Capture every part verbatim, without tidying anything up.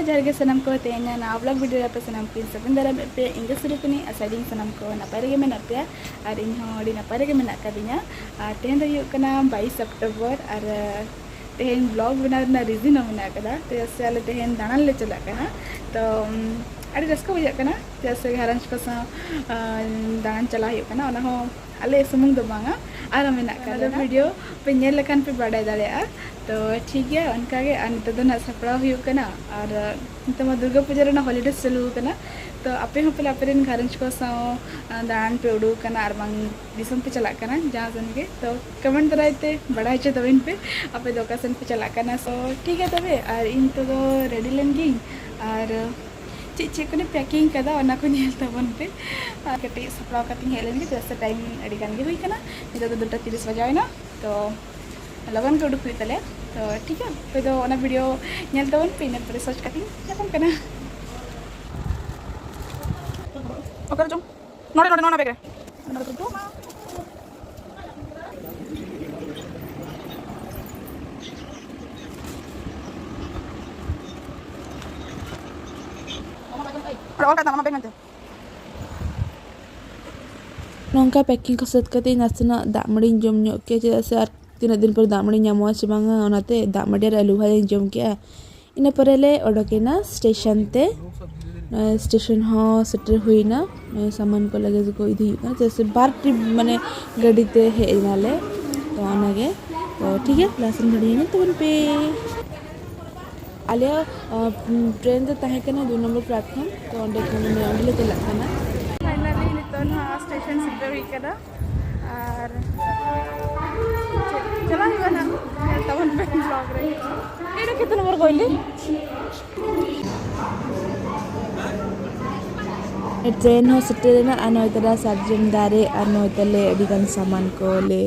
ᱡᱚᱦᱟᱨ ᱜᱮ ᱥᱟᱱᱟᱢ ᱠᱚ, ᱛᱮᱦᱮᱧ ᱱᱟᱣᱟ ᱵᱞᱚᱜ ᱵᱷᱤᱰᱤᱭᱳ ᱨᱮ ᱟᱯᱮ ᱥᱟᱱᱟᱢ ᱠᱚᱧ ᱥᱟᱹᱜᱩᱱ ᱫᱟᱨᱟᱢᱮᱫ ᱯᱮᱭᱟ᱾ ᱤᱧ ᱜᱮ ᱥᱩᱨᱩᱠᱩᱱᱤ, ᱟᱥᱟᱭᱮᱫᱟᱹᱧ ᱥᱟᱱᱟᱢ ᱠᱚ ᱱᱟᱯᱟᱭ ᱨᱮᱜᱮ ᱢᱮᱱᱟᱜ ᱯᱮᱭᱟ ᱟᱨ ᱤᱧ ᱦᱚᱸ ᱟᱹᱰᱤ ᱱᱟᱯᱟᱭ ᱨᱮᱜᱮ ᱢᱮᱱᱟᱜ ᱟᱠᱟᱫᱤᱧᱟ᱾ ᱟᱨ ᱛᱮᱦᱮᱧ ᱫᱚ ᱦᱩᱭᱩᱜ ᱠᱟᱱᱟ ᱵᱟᱭᱤᱥ ᱚᱠᱴᱳᱵᱚᱨ ᱟᱨ ᱛᱮᱦᱮᱧ ᱵᱞᱚᱜ ᱵᱮᱱᱟᱣ ᱨᱮᱱᱟᱜ ᱨᱤᱡᱤᱱ ᱦᱚᱸ ᱢᱮᱱᱟᱜ ᱟᱠᱟᱫᱟ᱾ ᱪᱮᱫᱟᱜ ᱥᱮ ᱟᱞᱮ ᱛᱮᱦᱮᱧ ᱫᱟᱬᱟᱱ ᱞᱮ ᱪᱟᱞᱟᱜ ᱠᱟᱱᱟ, ᱛᱚ ᱩᱢ, ᱟᱹᱰᱤ ᱨᱟᱹᱥᱠᱟᱹ ᱵᱩᱡᱷᱟᱹᱜ ᱠᱟᱱᱟ᱾ ᱪᱮᱫᱟᱜ ᱥᱮ ᱜᱷᱟᱨᱚᱸᱡᱽ ᱠᱚ ᱥᱟᱶ ᱟᱸ, ᱫᱟᱬᱟᱱ ᱪᱟᱞᱟᱣ ᱦᱩᱭᱩᱜ ᱠᱟᱱᱟ, ᱚᱱᱟ ᱦᱚᱸ ᱟᱞᱮ ᱥᱩᱢᱩᱝ ᱫᱚ ᱵᱟᱝᱟ, ᱟᱨᱦᱚᱸ ᱢᱮᱱᱟᱜ ᱠᱟᱫᱟ᱾ ᱵᱷᱤᱰᱤᱭᱳ ᱯᱮ ᱧᱮᱞ ᱞᱮᱠᱷᱟᱱ ᱯᱮ ᱵᱟᱰᱟᱭ ᱫᱟᱲᱮᱭᱟᱜᱼᱟ᱾ ᱛᱚ ᱴᱷᱤᱠ ᱜᱮᱭᱟ, ᱚᱱᱠᱟ ᱜᱮ᱾ ᱟᱨ ᱱᱤᱛᱚᱜ ᱫᱚ ᱱᱟᱜ ᱥᱟᱯᱲᱟᱣ ᱦᱩᱭᱩᱜ ᱠᱟᱱᱟ᱾ ᱟᱨ ᱱᱤᱛᱚᱜ ᱢᱟ ᱫᱩᱨᱜᱟᱹ ᱯᱩᱡᱟᱹ ᱨᱮᱱᱟᱜ ᱦᱚᱞᱤᱰᱮᱡᱽ ᱪᱟᱹᱞᱩ ᱟᱠᱟᱱᱟ᱾ ᱛᱚ ᱟᱯᱮ ᱦᱚᱸ ᱯᱟᱞᱮ ᱟᱯᱮ ᱨᱮᱱ ᱜᱷᱟᱨᱚᱸᱡᱽ ᱠᱚ ᱥᱟᱶ ᱟᱸ, ᱫᱟᱬᱟᱱ ᱯᱮ ᱩᱰᱩᱠ ᱟᱠᱟᱱᱟ, ᱟᱨ ᱵᱟᱝ ᱫᱤᱥᱚᱢ ᱯᱮ ᱪᱟᱞᱟᱜ ᱠᱟᱱᱟ, ᱡᱟᱦᱟᱸ ᱥᱮᱱ ᱜᱮ᱾ ᱛᱚ ᱠᱚᱢᱮᱱᱴ ᱫᱟᱨᱟᱭ ᱛᱮ ᱵᱟᱲᱟᱭ ᱦᱚᱪᱚ ᱛᱟᱵᱚᱱ ᱯᱮ ᱟᱯᱮ ᱫᱚ ᱚᱠᱟ ᱥᱮᱱ ᱯᱮ ᱪᱟᱞᱟᱜ ᱠᱟᱱᱟ᱾ ᱥᱚ ᱴᱷᱤᱠ ᱜᱮᱭᱟ ᱛᱚᱵᱮ, ᱟᱨ ᱤᱧ ᱱᱤᱛᱚᱜ ᱫᱚ ᱨᱮᱰᱤ ᱞᱮᱱ ᱜᱤᱧ, ᱟᱨ ᱪᱮᱫ ᱪᱮᱫ ᱠᱚᱧ ᱯᱮᱠᱤᱝ ᱠᱟᱫᱟ ᱚᱱᱟ ᱠᱚ ᱧᱮᱞ ᱛᱟᱵᱚᱱ ᱯᱮ᱾ ᱟᱨ ᱠᱟᱹᱴᱤᱡ ᱥᱟᱯᱲᱟᱣ ᱠᱟᱛᱮᱧ ᱦᱮᱡ ᱞᱮᱱ ᱜᱮ, ᱪᱮᱫᱟᱜ ᱥᱮ ᱴᱟᱭᱤᱢ ᱟᱹᱰᱤ ᱜᱟᱱ ᱜᱮ ᱦᱩᱭ ᱠᱟᱱᱟ᱾ ᱱᱤᱛᱚᱜ ᱫᱚ ᱫᱩᱴᱟ ᱛᱤᱨᱤᱥ ᱵᱟᱡᱟᱣ ᱮᱱᱟ, ᱛᱚ ᱞᱚᱜᱚᱱ ᱜᱮ ᱩᱰᱩᱠ ᱦᱩᱭᱩᱜ ᱛᱟᱞᱮᱭᱟ᱾ ᱛᱚ ᱴᱷᱤᱠ ᱜᱮᱭᱟ, ᱟᱯᱮ ᱫᱚ ᱚᱱᱟ ᱵᱷᱤᱰᱤᱭᱳ ᱧᱮᱞ ᱛᱟᱵᱚᱱ ᱯᱮ, ᱤᱱᱟᱹ ᱯᱚᱨᱮ ᱥᱟᱨᱪ ᱠᱟᱛᱮᱧ ᱧᱟᱯᱟᱢ ᱠᱟᱱᱟ᱾ ᱚᱠᱟᱨᱮ ᱪᱚᱝ? ᱱᱚᱰᱮ, ᱱᱚᱰᱮ, ᱱᱚᱣᱟ ᱵᱮᱜᱽ ᱨᱮ᱾ ᱚᱸᱰᱮ ᱚᱞ ᱠᱟᱜ ᱛᱟᱢ, ᱟᱢᱟᱜ ᱵᱮᱜᱽ ᱢᱮᱱᱛᱮ᱾ ᱱᱚᱝᱠᱟ ᱯᱮᱠᱤᱝ ᱠᱚ ᱥᱟᱹᱛ ᱠᱟᱛᱮ ᱱᱟᱥᱮᱱᱟᱜ ᱫᱟᱜ ᱢᱟᱹᱰᱤᱧ ᱡᱚᱢ ᱧᱚᱜ ᱠᱮᱫᱟ, ᱪᱮᱫᱟᱜ ᱥᱮ ᱟᱨ ᱛᱤᱱᱟᱹᱜ ᱫᱤᱱ ᱯᱚᱨᱮ ᱫᱟᱜ ᱢᱟᱹᱰᱤ ᱧᱟᱢᱚᱜᱼᱟ ᱥᱮ ᱵᱟᱝᱟ, ᱚᱱᱟᱛᱮ ᱫᱟᱜ ᱢᱟᱹᱰᱤ ᱟᱨ ᱟᱹᱞᱩ ᱵᱷᱟᱡᱟᱧ ᱡᱚᱢ ᱠᱮᱫᱟ᱾ ᱤᱱᱟᱹ ᱯᱚᱨᱮ ᱞᱮ ᱚᱰᱚᱠᱮᱱᱟ ᱥᱴᱮᱥᱚᱱ ᱛᱮ᱾ ᱱᱚᱜᱼᱚᱭ ᱥᱴᱮᱥᱚᱱ ᱦᱚᱸ ᱥᱮᱴᱮᱨ ᱦᱩᱭᱱᱟ᱾ ᱱᱚᱜᱼᱚᱭ ᱥᱟᱢᱟᱱ ᱠᱚ ᱞᱟᱜᱮᱡᱽ ᱠᱚ ᱤᱫᱤ ᱦᱩᱭᱩᱜ ᱠᱟᱱᱟ, ᱪᱮᱫᱟᱜ ᱥᱮ ᱵᱟᱨ ᱴᱨᱤᱯ ᱢᱟᱱᱮ ᱜᱟᱹᱰᱤ ᱛᱮ ᱦᱮᱡ ᱮᱱᱟᱞᱮ, ᱛᱚ ᱚᱱᱟᱜᱮ᱾ ᱛᱚ ᱴᱷᱤᱠ ᱜᱮᱭᱟ, ᱞᱟᱦᱟ ᱥᱮᱱ ᱵᱷᱤᱰᱤᱭᱳ ᱧᱮᱞ ᱛᱟᱵᱚᱱ ᱯᱮ᱾ ᱟᱞᱮᱭᱟᱜ ᱴᱨᱮᱱ ᱫᱚ ᱛᱟᱦᱮᱸ ᱠᱟᱱᱟ ᱫᱩ ᱱᱚᱢᱵᱚᱨ ᱯᱞᱟᱴᱯᱷᱚᱨᱢ, ᱛᱚ ᱚᱸᱰᱮ ᱠᱷᱚᱱ ᱢᱟᱱᱮ ᱚᱸᱰᱮ ᱞᱮ ᱪᱟᱞᱟᱜ ᱠᱟᱱᱟ᱾ ᱯᱷᱟᱭᱱᱟᱞᱤ ᱱᱤᱛᱚᱜ ᱱᱟᱦᱟᱜ ᱥᱴᱮᱥᱚᱱ ᱥᱮᱴᱮᱨ ᱦᱩᱭ ᱠᱟᱱᱟ᱾ ᱟᱨ ᱪᱟᱞᱟᱜ ᱦᱩᱭᱩᱜᱼᱟ ᱱᱟᱦᱟᱜ, ᱧᱮᱞ ᱛᱟᱵᱚᱱ ᱯᱮ ᱵᱞᱚᱜ ᱨᱮ᱾ ᱮᱭᱴᱟ ᱠᱤᱛᱱᱟ ᱱᱚᱢᱵᱚᱨ ᱠᱚᱭᱞᱤ? ᱴᱨᱮᱱ ᱦᱚᱸ ᱥᱮᱴᱮᱨ ᱮᱱᱟ ᱟᱨ ᱱᱚᱜᱼᱚᱭ ᱛᱟᱞᱮ ᱥᱟᱨᱡᱚᱢ ᱫᱟᱨᱮ ᱟᱨ ᱱᱚᱜᱼᱚᱭ ᱛᱟᱞᱮ ᱟᱹᱰᱤᱜᱟᱱ ᱥᱟᱢᱟᱱ ᱠᱚᱞᱮ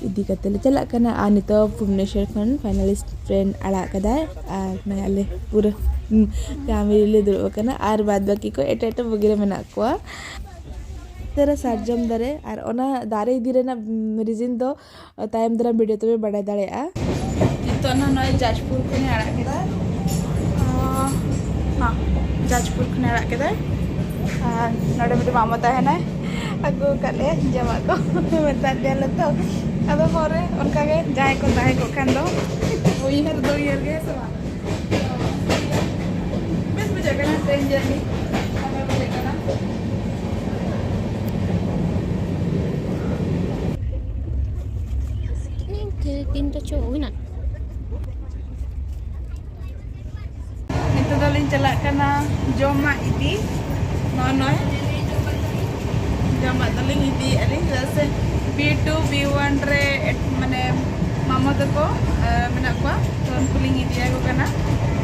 ᱤᱫᱤ ᱠᱟᱛᱮ ᱞᱮ ᱪᱟᱞᱟᱜ ᱠᱟᱱᱟ᱾ ᱟᱨ ᱱᱤᱛᱚᱜ ᱵᱷᱩᱵᱽᱱᱮᱥᱚᱨ ᱠᱷᱚᱱ ᱯᱷᱟᱭᱱᱟᱞᱤ ᱴᱨᱮᱱ ᱟᱲᱟᱜ ᱠᱟᱫᱟᱭ ᱟᱨ ᱱᱚᱜᱼᱚᱭ ᱟᱞᱮ ᱯᱩᱨᱟᱹ ᱯᱷᱮᱢᱤᱞᱤ ᱞᱮ ᱫᱩᱲᱩᱵ ᱟᱠᱟᱱᱟ ᱟᱨ ᱵᱟᱫ ᱵᱟᱹᱠᱤ ᱠᱚ ᱮᱴᱟᱜ ᱮᱴᱟᱜ ᱵᱚᱜᱤ ᱨᱮ ᱢᱮᱱᱟᱜ ᱠᱚᱣᱟ᱾ ᱛᱮᱨᱮ ᱥᱟᱨᱡᱚᱢ ᱫᱟᱨᱮ ᱟᱨ ᱚᱱᱟ ᱫᱟᱨᱮ ᱤᱫᱤ ᱨᱮᱱᱟᱜ ᱨᱤᱡᱤᱱ ᱫᱚ ᱛᱟᱭᱚᱢ ᱫᱟᱨᱟᱢ ᱵᱷᱤᱰᱤᱭᱳ ᱛᱮᱯᱮ ᱵᱟᱰᱟᱭ ᱫᱟᱲᱮᱭᱟᱜᱼᱟ᱾ ᱱᱤᱛᱚᱜ ᱱᱚᱜᱼᱚᱭ ᱡᱟᱡᱽᱯᱩᱨ ᱠᱷᱚᱱᱤᱧ ᱟᱲᱟᱜ ᱠᱮᱫᱟ᱾ ᱦᱚᱸ, ᱡᱟᱡᱽᱯᱩᱨ ᱠᱷᱚᱱᱮ ᱟᱲᱟᱜ ᱠᱮᱫᱟᱭ᱾ ᱟᱨ ᱱᱚᱰᱮ ᱢᱤᱫᱴᱮᱱ ᱢᱟᱢᱟ ᱛᱟᱦᱮᱱᱟᱭ, ᱟᱹᱜᱩ ᱟᱠᱟᱫ ᱞᱮᱭᱟ ᱡᱚᱢᱟᱜ ᱠᱚ᱾ ᱢᱮᱛᱟᱫ ᱫᱮᱭᱟᱞᱮ ᱛᱚ᱾ ᱟᱫᱚ ᱯᱚᱨᱮ ᱚᱱᱠᱟᱜᱮ ᱡᱟᱦᱟᱸᱭ ᱠᱚ ᱛᱟᱦᱮᱸ ᱠᱚᱜ ᱠᱷᱟᱱ ᱫᱚ ᱩᱭᱦᱟᱹᱨ ᱫᱚ ᱩᱭᱦᱟᱹᱨ ᱜᱮ, ᱦᱮᱸ ᱥᱮ ᱵᱟᱝ? ᱵᱮᱥ ᱵᱩᱡᱷᱟᱹᱜ ᱠᱟᱱᱟ train journey᱾ ᱱᱟᱯᱟᱭ ᱵᱩᱡᱷᱟᱹᱜ ᱠᱟᱱᱟ᱾ ᱤᱧ ᱛᱤᱱ ᱨᱮᱪᱚ ᱦᱩᱭᱱᱟ᱾ ᱱᱤᱛᱚᱜ ᱫᱚᱞᱤᱧ ᱪᱟᱞᱟᱜ ᱠᱟᱱᱟ ᱡᱚᱢᱟᱜ ᱤᱫᱤ᱾ ᱱᱚᱜᱼᱚᱭ ᱱᱚᱜᱼᱚᱭ ᱡᱚᱢᱟᱜ ᱫᱚᱞᱤᱧ ᱤᱫᱤᱭᱮᱫᱼᱟ ᱞᱤᱧ, ᱪᱮᱫᱟᱜ ᱥᱮ B two B one ᱨᱮ ᱮᱴ-, ᱢᱟᱱᱮ ᱢᱟᱢᱟ ᱛᱟᱠᱚ, ᱮ, ᱢᱮᱱᱟᱜ ᱠᱚᱣᱟ, ᱛᱚ ᱩᱱᱠᱩ ᱞᱤᱧ ᱤᱫᱤᱭᱟᱠᱚ ᱠᱟᱱᱟ᱾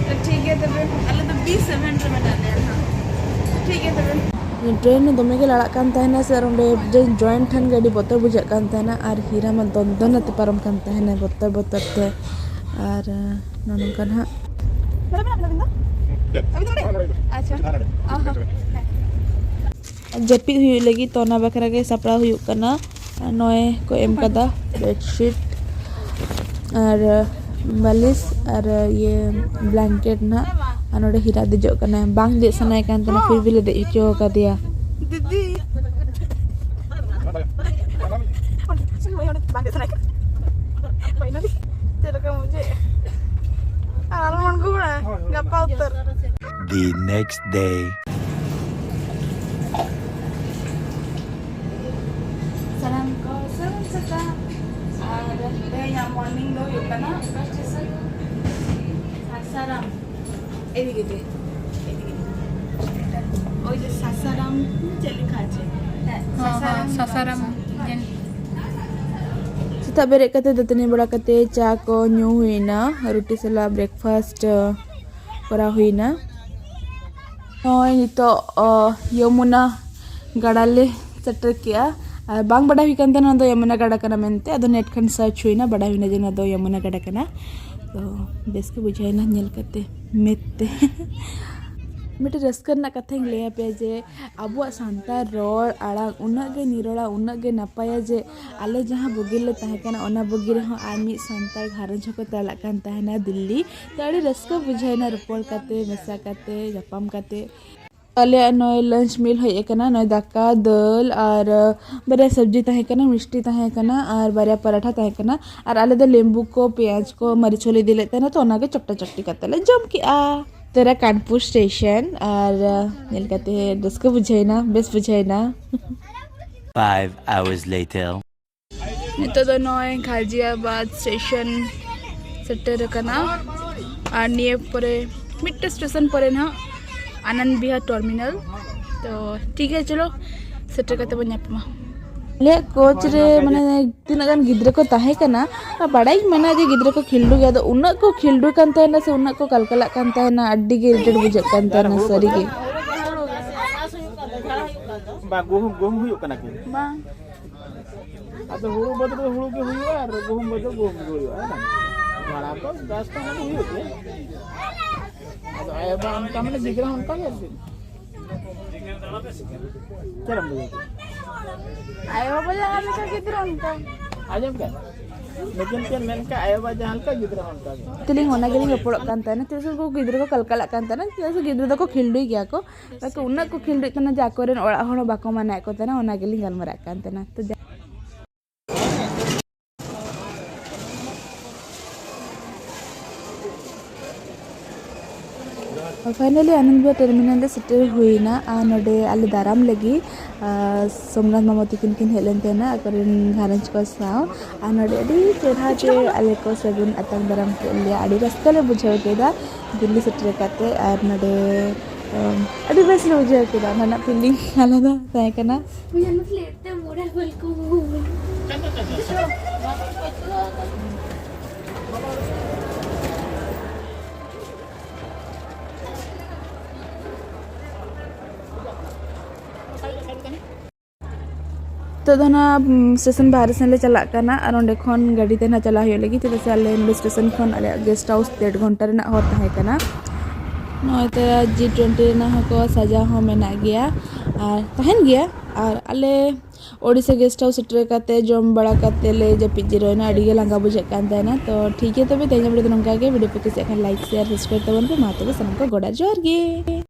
ᱛᱚ ᱴᱷᱤᱠ ᱜᱮᱭᱟ ᱛᱚᱵᱮ, ᱟᱞᱮ ᱫᱚ B seven ᱨᱮ ᱢᱮᱱᱟᱜ ᱞᱮᱭᱟ ᱱᱟᱦᱟᱜ᱾ ᱴᱷᱤᱠ ᱜᱮᱭᱟ ᱛᱚᱵᱮ᱾ Train ᱫᱚᱢᱮ ᱜᱮ ᱞᱟᱲᱟᱜ ᱠᱟᱱ ᱛᱟᱦᱮᱱᱟ ᱥᱮ, ᱟᱨ ᱚᱸᱰᱮ ᱡᱮ joint ᱴᱷᱮᱱ ᱜᱮ ᱟᱹᱰᱤ ᱵᱚᱛᱚᱨ ᱵᱩᱡᱷᱟᱹᱜ ᱠᱟᱱ ᱛᱟᱦᱮᱱᱟ, ᱟᱨ ᱦᱤᱨᱟ ᱢᱟ ᱫᱚᱱ ᱫᱚᱱ ᱟᱛᱮ ᱯᱟᱨᱚᱢ ᱠᱟᱱ ᱛᱟᱦᱮᱱᱟ ᱵᱚᱛᱚᱨ ᱵᱚᱛᱚᱨ ᱛᱮ᱾ ᱟᱨ, ᱟᱸ, ᱱᱚᱜᱼᱚ ᱱᱚᱝᱠᱟ ᱱᱟᱦᱟᱜ᱾ ᱟᱪᱪᱷᱟ᱾ ᱚ ᱦᱚᱸ᱾ ᱡᱟᱹᱯᱤᱫ ᱦᱩᱭᱩᱜ ᱞᱟᱹᱜᱤᱫ, ᱛᱚ ᱚᱱᱟ ᱵᱟᱠᱷᱨᱟ ᱜᱮ ᱥᱟᱯᱲᱟᱣ ᱦᱩᱭᱩᱜ ᱠᱟᱱᱟ᱾ ᱟᱨ ᱱᱚᱜᱼᱚᱭ ᱠᱚ ᱮᱢ ᱠᱟᱫᱟ bedsheet ᱟᱨ ᱵᱟᱹᱞᱤᱥ ᱟᱨ ᱤᱭᱟᱹ blanket ᱱᱟᱜ᱾ ᱟᱨ ᱱᱚᱰᱮ ᱦᱤᱨᱟ ᱫᱮᱡᱚᱜ ᱠᱟᱱᱟᱭ, ᱵᱟᱝ ᱫᱮᱡ ᱥᱟᱱᱟᱭᱮ ᱠᱟᱱ ᱛᱟᱦᱮᱱᱟ, ᱯᱷᱤᱨ ᱵᱷᱤ ᱞᱮ ᱫᱮᱡ ᱦᱚᱪᱚ ᱟᱠᱟᱫᱮᱭᱟ᱾ ᱫᱤᱫᱤ᱾ ᱵᱟᱝ ᱫᱮᱡ ᱥᱟᱱᱟᱭᱮ ᱠᱟᱱᱟ᱾ Finally ᱪᱮᱫ ᱞᱮᱠᱟ ᱵᱩᱡᱷᱟᱹᱜᱼᱟ? ᱟᱨ ᱟᱞᱚᱢ ᱟᱬᱜᱚ ᱵᱟᱲᱟᱜᱼᱟ ᱜᱟᱯᱟ ᱩᱛᱟᱹᱨ᱾ The next day. ᱥᱟᱱᱟᱢ ᱠᱚ ᱥᱟᱹᱜᱩᱱ ᱥᱮᱛᱟᱜ᱾ ᱟᱨ ᱛᱮᱦᱮᱧᱟᱜ morning ᱫᱚ ᱦᱩᱭᱩᱜ ᱠᱟᱱᱟ ᱚᱠᱟ station? ᱥᱟᱥᱟᱨᱟᱢ᱾ ᱮᱫᱤᱠᱮ ᱫᱮ, ᱮᱫᱤᱠᱮ ᱫᱮ᱾ ᱳᱭ ᱡᱮ ᱥᱟᱥᱟᱨᱟᱢ, ᱪᱮᱫ ᱞᱮᱠᱷᱟ ᱟᱪᱷᱮ? ᱦᱮᱸ, ᱦᱚᱸ, ᱥᱟᱥᱟᱨᱟᱢ ᱦᱚᱸ, ᱥᱟᱥᱟᱨᱟᱢ ᱡᱟᱢᱥᱟᱨᱟᱢ᱾ ᱡᱮᱱ᱾ ᱥᱮᱛᱟᱜ ᱵᱮᱨᱮᱫ ᱠᱟᱛᱮ ᱫᱟᱹᱛᱟᱹᱱᱤ ᱵᱟᱲᱟ ᱠᱟᱛᱮ ᱪᱟ ᱠᱚ ᱧᱩ ᱦᱩᱭᱱᱟ, ᱨᱩᱴᱤ ᱥᱟᱞᱟᱜ breakfast, ᱟᱸ, ᱠᱚᱨᱟᱣ ᱦᱩᱭᱱᱟ᱾ ᱱᱚᱜᱼᱚᱭ ᱱᱤᱛᱚᱜ, ᱚ, ᱭᱚᱢᱩᱱᱟ ᱜᱟᱰᱟ ᱞᱮ ᱥᱮᱴᱮᱨ ᱠᱮᱜᱼᱟ᱾ ᱟᱨ ᱵᱟᱝ ᱵᱟᱰᱟᱭ ᱦᱩᱭ ᱠᱟᱱ ᱛᱟᱦᱮᱱᱟ ᱱᱚᱣᱟ ᱫᱚ ᱭᱚᱢᱩᱱᱟ ᱜᱟᱰᱟ ᱠᱟᱱᱟ ᱢᱮᱱᱛᱮ, ᱟᱫᱚ net ᱠᱷᱚᱱ search ᱦᱩᱭᱱᱟ, ᱵᱟᱰᱟᱭ ᱦᱩᱭᱱᱟ ᱡᱮ ᱱᱚᱣᱟ ᱫᱚ ᱭᱚᱢᱩᱱᱟ ᱜᱟᱰᱟ ᱠᱟᱱᱟ᱾ ᱛᱚ ᱵᱮᱥ ᱜᱮ ᱵᱩᱡᱷᱟᱹᱣ ᱮᱱᱟ ᱧᱮᱞ ᱠᱟᱛᱮ ᱢᱮᱫ ᱛᱮ᱾ ᱢᱤᱫᱴᱮᱱ ᱨᱟᱹᱥᱠᱟᱹ ᱨᱮᱱᱟᱜ ᱠᱟᱛᱷᱟᱧ ᱞᱟᱹᱭ ᱟᱯᱮᱭᱟ ᱡᱮ ᱟᱵᱚᱣᱟᱜ ᱥᱟᱱᱛᱟᱲ ᱨᱚᱲ ᱟᱲᱟᱝ ᱩᱱᱟᱹᱜ ᱜᱮ ᱱᱤᱨᱚᱲᱟ, ᱩᱱᱟᱹᱜ ᱜᱮ ᱱᱟᱯᱟᱭᱟ ᱡᱮ ᱟᱞᱮ ᱡᱟᱦᱟᱸ ᱵᱩᱜᱤ ᱨᱮᱞᱮ ᱛᱟᱦᱮᱸ ᱠᱟᱱᱟ, ᱚᱱᱟ ᱵᱩᱜᱤ ᱨᱮᱦᱚᱸ ᱟᱨ ᱢᱤᱫ ᱥᱟᱱᱛᱟᱲ ᱜᱷᱟᱨᱚᱸᱡᱽ ᱦᱚᱸᱠᱚ ᱪᱟᱞᱟᱜ ᱠᱟᱱ ᱛᱟᱦᱮᱱᱟ ᱫᱤᱞᱞᱤ᱾ ᱛᱚ ᱟᱹᱰᱤ ᱨᱟᱹᱥᱠᱟᱹ ᱵᱩᱡᱷᱟᱹᱣᱮᱱᱟ ᱨᱚᱯᱚᱲ ᱠᱟᱛᱮ, ᱢᱮᱥᱟ ᱠᱟᱛᱮ, ᱧᱟᱯᱟᱢ ᱠᱟᱛᱮ᱾ ᱟᱞᱮᱭᱟᱜ ᱱᱚᱜᱼᱚᱭ lunch meal ᱦᱮᱡ ᱟᱠᱟᱱᱟ, ᱱᱚᱜᱼᱚᱭ ᱫᱟᱠᱟ, ᱫᱟᱹᱞ ᱟᱨ, ᱟᱸ, ᱵᱟᱨᱭᱟ ᱥᱚᱵᱽᱡᱤ ᱛᱟᱦᱮᱸ ᱠᱟᱱᱟ, ᱢᱤᱥᱴᱤ ᱛᱟᱦᱮᱸ ᱠᱟᱱᱟ ᱟᱨ ᱵᱟᱨᱭᱟ ᱯᱟᱨᱟᱴᱷᱟ ᱛᱟᱦᱮᱸ ᱠᱟᱱᱟ᱾ ᱟᱨ ᱟᱞᱮ ᱫᱚ ᱞᱮᱵᱩ ᱠᱚ, ᱯᱮᱸᱭᱟᱡᱽ ᱠᱚ, ᱢᱟᱹᱨᱤᱪ ᱦᱚᱸᱞᱮ ᱤᱫᱤ ᱞᱮᱫ ᱛᱟᱦᱮᱱᱟ, ᱛᱚ ᱚᱱᱟᱜᱮ ᱪᱚᱴᱴᱟ ᱪᱚᱴᱴᱤ ᱠᱟᱛᱮ ᱞᱮ ᱡᱚᱢ ᱠᱮᱜᱼᱟ᱾ ᱛᱮᱨᱟ ᱠᱟᱱᱯᱩᱨ ᱥᱴᱮᱥᱚᱱ ᱟᱨ, ᱟᱸ, ᱧᱮᱞ ᱠᱟᱛᱮ ᱨᱟᱹᱥᱠᱟᱹ ᱵᱩᱡᱷᱟᱹᱣᱮᱱᱟ, ᱵᱮᱥ ᱵᱩᱡᱷᱟᱹᱣᱮᱱᱟ᱾ Five hours later. ᱱᱤᱛᱚᱜ ᱫᱚ ᱱᱚᱜᱼᱚᱭ ᱜᱷᱟᱡᱤᱭᱟᱵᱟᱫᱽ ᱥᱴᱮᱥᱚᱱ ᱥᱮᱴᱮᱨ ᱟᱠᱟᱱᱟ᱾ ᱟᱨ ᱱᱤᱭᱟᱹ ᱯᱚᱨᱮ ᱢᱤᱫᱴᱮᱱ ᱥᱴᱮᱥᱚᱱ ᱯᱚᱨᱮ ᱱᱟᱦᱟᱜ ᱟᱱᱚᱱᱫ ᱵᱤᱦᱟᱨ ᱴᱟᱨᱢᱤᱱᱟᱞ᱾ ᱛᱚ ᱴᱷᱤᱠ ᱜᱮᱭᱟ, ᱪᱚᱞᱚ ᱥᱮᱴᱮᱨ ᱠᱟᱛᱮ ᱵᱚᱱ ᱧᱟᱯᱟᱢᱟ᱾ ᱟᱞᱮᱭᱟᱜ ᱠᱳᱪ ᱨᱮ ᱢᱟᱱᱮ ᱛᱤᱱᱟᱹᱜ ᱜᱟᱱ ᱜᱤᱫᱽᱨᱟᱹ ᱠᱚ ᱛᱟᱦᱮᱸ ᱠᱟᱱᱟ, ᱵᱟᱲᱟᱭ ᱤᱧ ᱢᱮᱱᱟ ᱡᱮ ᱜᱤᱫᱽᱨᱟᱹ ᱠᱚ ᱠᱷᱤᱞᱰᱩ ᱜᱮᱭᱟ, ᱟᱫᱚ ᱩᱱᱟᱹᱜ ᱠᱚ ᱠᱷᱤᱞᱰᱩ ᱠᱟᱱ ᱛᱟᱦᱮᱱᱟ ᱥᱮ ᱩᱱᱟᱹᱜ ᱠᱚ ᱠᱟᱞᱠᱟᱞᱟᱜ ᱠᱟᱱ ᱛᱟᱦᱮᱱᱟ, ᱟᱹᱰᱤ ᱜᱮ ᱤᱨᱤᱴᱮᱴ ᱵᱩᱡᱷᱟᱹᱜ ᱠᱟᱱ ᱛᱟᱦᱮᱱᱟ ᱥᱟᱹᱨᱤ ᱜᱮ᱾ ᱵᱟᱝ, ᱜᱩᱦᱩᱢ, ᱜᱩᱦᱩᱢ ᱦᱩᱭᱩᱜ ᱠᱟᱱᱟ ᱠᱤ? ᱵᱟᱝ᱾ ᱟᱫᱚ ᱦᱩᱲᱩ ᱵᱟᱹᱫᱽ ᱨᱮᱫᱚ ᱦᱩᱲᱩ ᱜᱮ ᱦᱩᱭᱩᱜᱼᱟ ᱟᱨ ᱜᱩᱦᱩᱢ ᱵᱟᱹᱫᱽ ᱨᱮ ᱜᱩᱦᱩᱢ ᱜᱮ ᱦᱩᱭᱩᱜᱼᱟ, ᱦᱮᱸ ᱵᱟᱝ? ᱡᱷᱟᱲᱟ ᱠᱚ ᱪᱟᱥ ᱠᱚ ᱚᱱᱟ ᱫᱚ ᱦᱩᱭᱩᱜ ᱜᱮᱭᱟ᱾ ᱟᱫᱚ ᱟᱭᱳ ᱵᱟᱵᱟ ᱚᱱᱠᱟ ᱢᱟᱱᱮ ᱜᱤᱫᱽᱨᱟᱹ ᱦᱚᱸ ᱚᱱᱠᱟ ᱜᱮ ᱟᱨ ᱪᱮᱫ? ᱪᱮᱫ ᱮᱢ ᱵᱩᱡᱷᱟᱹᱣ ᱠᱮᱫᱟ? ᱟᱭᱳ ᱵᱟᱵᱟ ᱡᱟᱦᱟᱸ ᱞᱮᱠᱟ ᱜᱤᱫᱽᱨᱟᱹ ᱚᱱᱠᱟ᱾ ᱟᱸᱡᱚᱢ ᱠᱮᱫ? ᱢᱤᱫ ᱫᱤᱱ ᱪᱮᱫ ᱢᱮᱱ ᱠᱮᱫ, ᱟᱭᱳ ᱵᱟᱵᱟ ᱡᱟᱦᱟᱸ ᱞᱮᱠᱟ ᱜᱤᱫᱽᱨᱟᱹ ᱦᱚᱸ ᱚᱱᱠᱟ ᱜᱮ᱾ ᱛᱮᱞᱤᱧ ᱚᱱᱟ ᱜᱮᱞᱤᱧ ᱨᱚᱯᱚᱲᱚᱜ ᱠᱟᱱ ᱛᱟᱦᱮᱱᱟ, ᱪᱮᱫᱟᱜ ᱥᱮ ᱩᱱᱠᱩ ᱜᱤᱫᱽᱨᱟᱹ ᱠᱚ ᱠᱟᱞᱠᱟᱞᱟᱜ ᱠᱟᱱ ᱛᱟᱦᱮᱱᱟ, ᱪᱮᱫᱟᱜ ᱥᱮ ᱜᱤᱫᱽᱨᱟᱹ ᱫᱚᱠᱚ ᱠᱷᱤᱞᱰᱩᱭ ᱜᱮᱭᱟ ᱠᱚ, ᱵᱟᱠᱚ ᱩᱱᱟᱹᱜ ᱠᱚ ᱠᱷᱤᱞᱰᱩᱭᱮᱫ ᱛᱟᱦᱮᱱᱟ ᱡᱮ ᱟᱠᱚᱨᱮᱱ ᱚᱲᱟᱜ ᱦᱚᱲ ᱦᱚᱸ ᱵᱟᱠᱚ ᱢᱟᱱᱟᱭᱮᱫ ᱠᱚ ᱛᱟᱦᱮᱱᱟ, ᱚᱱᱟ ᱜᱮᱞᱤᱧ ᱜᱟᱞᱢᱟᱨᱟᱜ ᱠᱟᱱ ᱛᱟᱦᱮᱱᱟ᱾ ᱛᱚ ᱡᱟ- ᱯᱷᱟᱭᱱᱟᱞᱤ ᱟᱱᱚᱱᱫ ᱵᱤᱦᱟᱨ ᱴᱟᱨᱢᱤᱱᱟᱞ ᱨᱮ ᱥᱮᱴᱮᱨ ᱦᱩᱭᱱᱟ᱾ ᱟᱨ ᱱᱚᱰᱮ ᱟᱞᱮ ᱫᱟᱨᱟᱢ ᱞᱟᱹᱜᱤᱫ, ᱟᱨ, ᱥᱳᱢᱱᱟᱛᱷ ᱢᱟᱢᱟ ᱛᱤᱠᱤᱱ ᱠᱤᱱ ᱦᱮᱡ ᱞᱮᱱ ᱛᱟᱦᱮᱱᱟ ᱟᱠᱚᱨᱮᱱ ᱜᱷᱟᱨᱚᱸᱡᱽ ᱠᱚ ᱥᱟᱶ᱾ ᱟᱨ ᱱᱚᱰᱮ ᱟᱹᱰᱤ ᱪᱮᱦᱨᱟ ᱛᱮ ᱟᱞᱮ ᱠᱚ ᱥᱟᱹᱜᱩᱱ ᱟᱛᱟᱝ ᱫᱟᱨᱟᱢ ᱠᱮᱫ ᱞᱮᱭᱟ᱾ ᱟᱹᱰᱤ ᱨᱟᱹᱥᱠᱟᱹ ᱞᱮ ᱵᱩᱡᱷᱟᱹᱣ ᱠᱮᱫᱟ ᱫᱤᱞᱞᱤ ᱥᱮᱴᱮᱨ ᱠᱟᱛᱮ᱾ ᱟᱨ ᱱᱚᱰᱮ, ᱟᱹᱰᱤ ᱵᱮᱥ ᱞᱮ ᱵᱩᱡᱷᱟᱹᱣ ᱠᱮᱫᱟ, ᱚᱱᱟ ᱨᱮᱱᱟᱜ ᱯᱷᱤᱞᱤᱝ ᱟᱞᱟᱫᱟ ᱛᱟᱦᱮᱸ ᱠᱟᱱᱟ᱾ ᱱᱤᱛᱚᱜ ᱫᱚ ᱱᱟᱜ, ᱩᱢ, ᱥᱴᱮᱥᱚᱱ ᱵᱟᱦᱨᱮ ᱥᱮᱱ ᱞᱮ ᱪᱟᱞᱟᱜ ᱠᱟᱱᱟ ᱟᱨ ᱚᱸᱰᱮ ᱠᱷᱚᱱ ᱜᱟᱹᱰᱤ ᱛᱮ ᱱᱟᱜ ᱪᱟᱞᱟᱜ ᱦᱩᱭᱩᱜ ᱞᱟᱹᱜᱤᱫ, ᱪᱮᱫᱟᱜ ᱥᱮ ᱟᱞᱮ ᱱᱚᱰᱮ ᱥᱴᱮᱥᱚᱱ ᱠᱷᱚᱱ ᱟᱞᱮᱭᱟᱜ ᱜᱮᱥᱴ ᱦᱟᱣᱩᱥ ᱰᱮᱲ ᱜᱷᱚᱱᱴᱟ ᱨᱮᱱᱟᱜ ᱦᱚᱨ ᱛᱟᱦᱮᱸ ᱠᱟᱱᱟ᱾ ᱱᱚᱜᱼᱚᱭ ᱛᱚ ᱡᱤ ᱴᱩᱭᱮᱱᱴᱤ ᱨᱮᱱᱟᱜ ᱦᱚᱸᱠᱚ ᱥᱟᱡᱟᱣ ᱦᱚᱸ ᱢᱮᱱᱟᱜ ᱜᱮᱭᱟ ᱟᱨ ᱛᱟᱦᱮᱱ ᱜᱮᱭᱟ᱾ ᱟᱨ ᱟᱞᱮ ᱳᱰᱤᱥᱟ ᱜᱮᱥᱴ ᱦᱟᱣᱩᱥ ᱥᱮᱴᱮᱨ ᱠᱟᱛᱮ ᱡᱚᱢ ᱵᱟᱲᱟ ᱠᱟᱛᱮ ᱞᱮ ᱡᱟᱹᱯᱤᱫ ᱡᱤᱨᱟᱹᱣ ᱮᱱᱟ᱾ ᱟᱹᱰᱤ ᱜᱮ ᱞᱟᱸᱜᱟ ᱵᱩᱡᱷᱟᱹᱜ ᱠᱟᱱ ᱛᱟᱦᱮᱱᱟ᱾ ᱛᱚ ᱴᱷᱤᱠ ᱜᱮᱭᱟ, ᱛᱚᱵᱮ ᱛᱮᱦᱮᱧᱟᱜ ᱵᱷᱤᱰᱤᱭᱳ ᱫᱚ ᱱᱚᱝᱠᱟ ᱜᱮ᱾ ᱵᱷᱤᱰᱤᱭᱳ ᱯᱮ ᱠᱩᱥᱤᱭᱟᱜ ᱠᱷᱟᱱ ᱞᱟᱭᱤᱠ, ᱥᱮᱭᱟᱨ, ᱥᱟᱵᱥᱠᱨᱟᱭᱤᱵ ᱛᱟᱵᱚᱱ ᱯᱮ᱾ ᱢᱟ ᱛᱚᱵᱮ ᱥᱟᱱᱟᱢ ᱠᱚ ᱜᱚᱰ ᱡᱚᱦᱟᱨ ᱜᱮ᱾